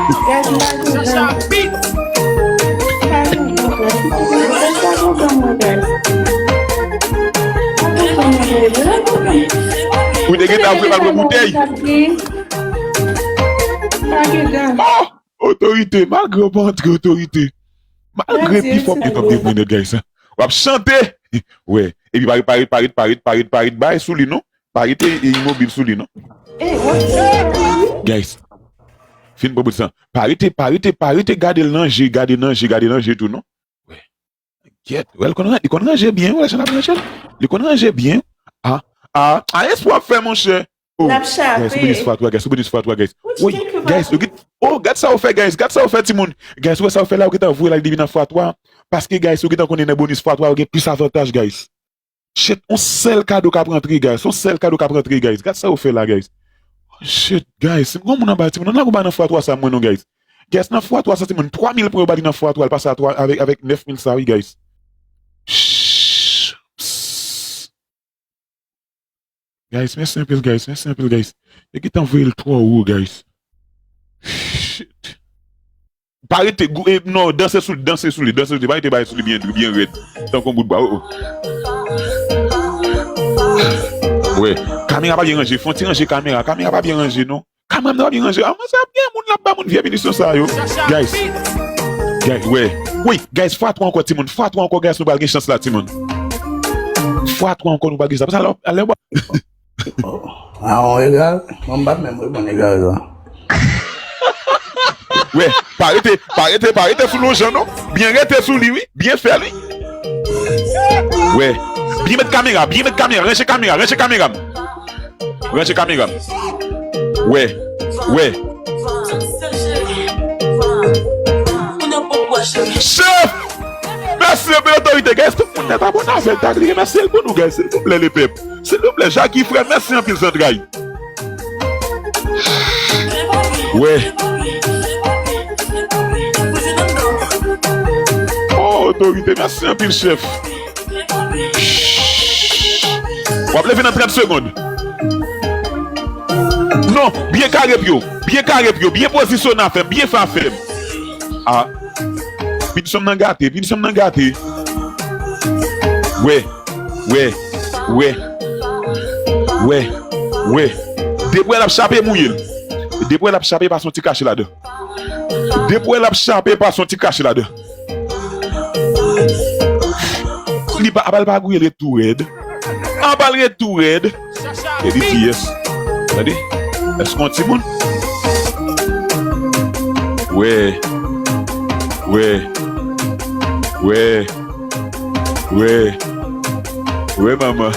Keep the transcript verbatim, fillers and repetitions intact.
Guys, m pa gen dan. M pa gen dan, guys. M pa gen dan, guys. M pa gen dan, guys. M pa gen dan, guys. Ou te gentan ap vle pral pran boutèy. M pa gen dan. Oh! Otorite, malgre w pa antre otorite. Malgre pifò w gentan ap devwene, guys. W ap chante. Wè. Epi pa ret, pa ret, pa ret, pa ret, pa ret, pa ret bay sou li, non. Pa rete e imobil sou li, non. Guys. Fin pran bout sa. Pa rete, pa rete, pa rete gade l nan je, gade nan je, gade nan je tou, non. Wè. Gyèt. Wè, li konn ran-, li konn ranje byen, wè, jan l ap ranje l. Li konn ranje byen. A, a, a, espwa ap fè, monchè. Oh, guys, ou bonis fwa twa, guys, ou bonis fwa twa, guys. Woy, guys, ou get, oh, gad sa ou fè, guys, gad sa ou fè, timoun. Guys, ou wè sa ou fè la, ou gentan voye l al depi nan fwa twa. Paske, guys, ou gentan konnen nan bonis fwa twa, ou gen plis avantaj, guys. Shit, on sèl kado k ap rantre, guys. On sèl kado k ap rantre, guys. Gad sa yo fè la, guys. Shit, guys. Si m gon moun anba, timoun, nan gon ba nan fwa twa sa mwen non, guys. Guys, nan fwa twa sa, timoun, twa mil pwen yo ba li nan fwa twa, l pase a twa avèk, avèk nèf mil sa, wi, guys. Shh, pss. Guys, mèsi anpil, guys. Mèsi anpil, guys. Yo gentan voye l twò wo, guys. Shit. Pa rete, gou-, e, non, danse sou li, danse sou li, danse sou li. Pa rete bay sou li byen, byen rèd. Tankou yon bout bwa. Oh, oh. Wè, kamera pa byen ranje. Fè yon ti ranje kamera. Kamera pa byen ranje, non. Kamera m nan pa byen ranje. A, manzè ap gen moun la ap ba moun vye pinisyon sa yo. Guys. Guys, wè. Wi, guys, fwa twa ankò, timoun. Fwa twa ankò, guys, nou pral gen chans la, timoun. Fwa twa ankò, nou pral gen chans. Paske alè, alè, Oh, a on egare? Mwen m pa t menm reponn egare an. Wè, pa rete, pa rete, pa rete sou Lojan non. Byen rete sou li wi, byen fè l wi. Wè, byen met kamera, byen met kamera, ranje kamera, ranje kamera m. Ranje kamera m. Wè, wè. Chèf! Mèsi anpil otorite, guys. Tout moun nèt abòne avè l, tag li, remèsye l pou nou, guys. Silvouplè, lepèp. Silvouplè, Jackie, frè, mèsi anpil, zantray. Wè. Oh, otorite, mèsi anpil, chèf. W ap leve nan trant segonn. Non, byen kare pye w. Byen kare pye w. Byen pozisyone afè m. Byen fè afè m. A. Pinisyon m nan gate. Pinisyon m nan gate. Wè. Wè. Wè. Wè. Wè. Depi w wè l ap chape, mouye l. Depi w wè l ap chape, pase yon ti kache ladan. Depi w wè l ap chape, pase yon ti kache ladan. Li pa, apa l pa gouye l ret tou rèd. Apa l ret tou rèd. E li di yes. Tande. Èske yon timoun? Wè. Wè. Wè. Wè. Wè, manman.